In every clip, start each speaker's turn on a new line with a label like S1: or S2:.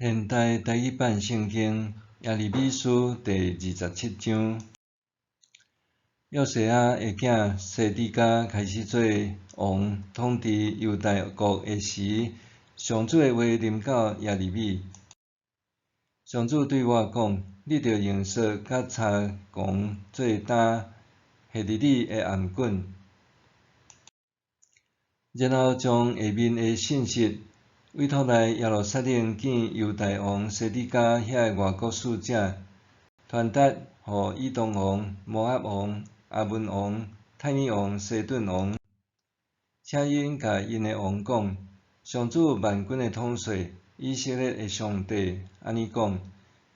S1: 現代台語版聖經耶利米書第二十七章，約西亞的囝西底家開始做王，統治猶大國的時，上主的話臨到耶利米。上主對我講：你著用索佮柴摃做擔，繫佇你的頷頸，然後將下面的信息委託來耶路撒冷見猶大王西底家遐个外國使者，傳達予以東王、摩押王、亞捫王、泰爾王、西頓王，請𪜶共𪜶的王講：上主萬軍的統帥，以色列的上帝按呢講：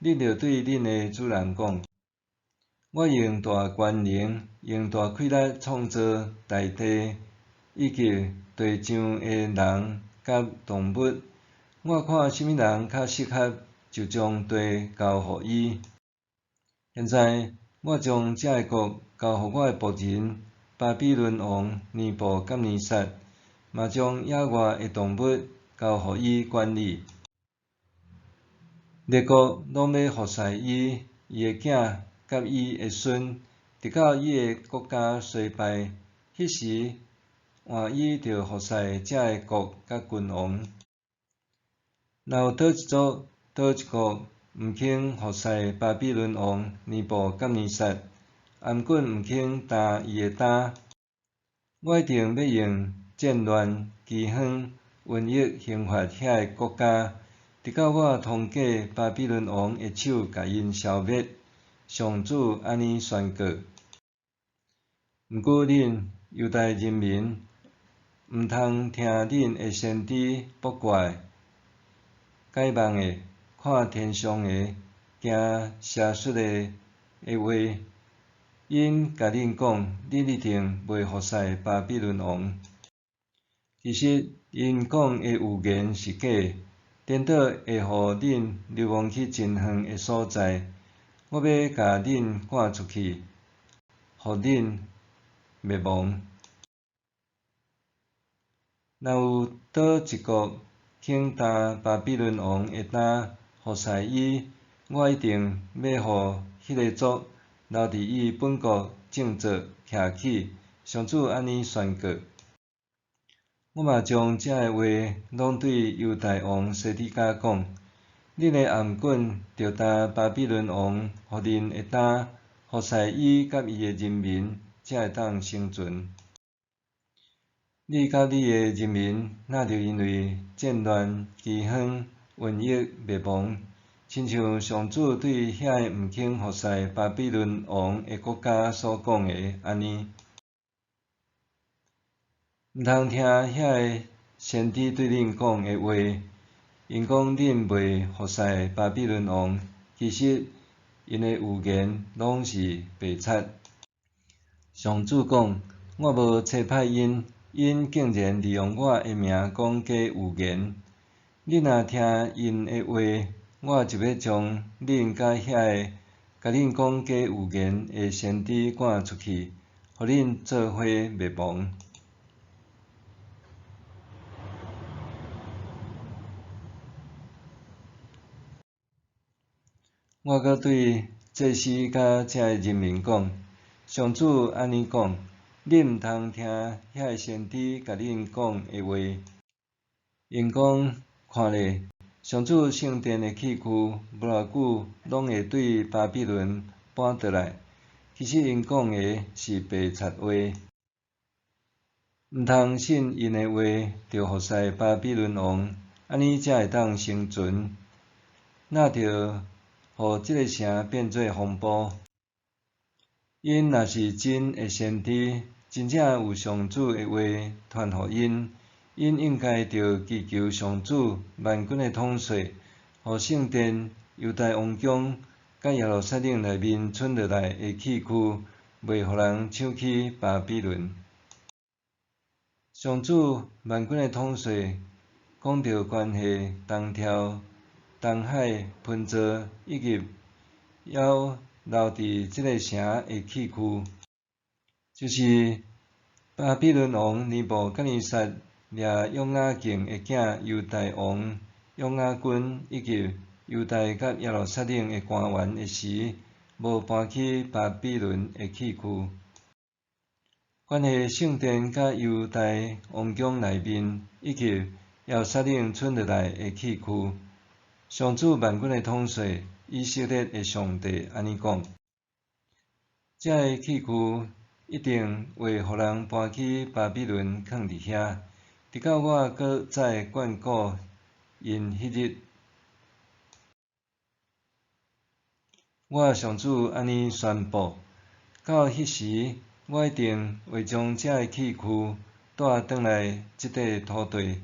S1: 恁著對恁的主人講：我用大權能，用大氣力創造大地以及地上的人佮動物，我看啥物人較適合，就將地交予伊。現在，我將這个國交予我的僕人巴比倫王尼布甲尼撒，嘛將野外的動物交予伊管理。列國攏欲服侍伊、伊的囝佮伊的孫，直到伊的國家衰敗，彼時換伊著服侍這个國佮君王。若有佗一族、佗一國毋肯服侍巴比倫王尼布甲尼撒，頷頸毋肯擔伊的擔，我一定欲用戰亂、饑荒、瘟疫刑罰遐个國家，直到我通過巴比倫王的手共𪜶消滅。上主按呢宣告。毋過恁猶大人民，毋通聽恁的先知卜卦的、解夢的、看天象的、行邪術的的話，𪜶共恁講，恁一定袂服侍巴比倫王。其實𪜶講的預言是假的，顛倒會予恁流亡去真遠的所在。我欲共恁趕出去，予恁滅亡。若有佗一國肯擔巴比倫王的擔，服侍伊，我一定欲予彼个族留佇伊本國振作徛起。上主按呢宣告。我嘛將這个話攏對猶大王西底家講：恁的頷頸著擔巴比倫王予恁的擔，服侍伊佮伊的人民，才會當生存。你佮你的人民，若著因為戰亂、饑荒、瘟疫滅亡，親像上主對遐个毋肯服侍巴比倫王的國家所講的按呢。毋通聽遐个先知對恁講的話，𪜶講恁袂服侍巴比倫王，其實𪜶的預言攏是白賊。上主講：我無差派𪜶，𪜶竟然利用我的名講假預言。恁若聽𪜶的話，我就欲將恁佮遐个共恁講假預言的先知趕出去，予恁做伙滅亡。我閣對祭司佮這个人民講：上主按呢講，恁毋通聽遐个先知共恁講的話。𪜶講：看咧，上主聖殿的器具，無偌久攏會對巴比倫搬倒來。其實𪜶講的是白賊話。毋通信𪜶的話，著服侍巴比倫王，按呢才會當生存。若著予這个城變做荒埔。𪜶若是真的先知，真正有上主的話傳予𪜶，𪜶應該著祈求上主萬軍的統帥，予聖殿、猶大王宮佮耶路撒冷內面存落來的器具，袂予人搶去巴比倫。上主萬軍的統帥講著關係東跳、東海噴造以及猶留佇這个城的器具，就是巴比倫王尼布甲尼撒掠約雅敬的囝猶大王約雅斤以及猶大佮耶路撒冷的官員的時，無搬去巴比倫的器具。關係聖殿佮猶大王宮內面以及耶路撒冷存落來的器具，上主萬軍的統帥以色列的上帝按呢講：這个器具一定會予人搬去巴比倫囥佇遐，直到我閣再眷顧𪜶彼日。我上主按呢宣布：到彼時，我一定會將這个器具帶轉來這塊土地。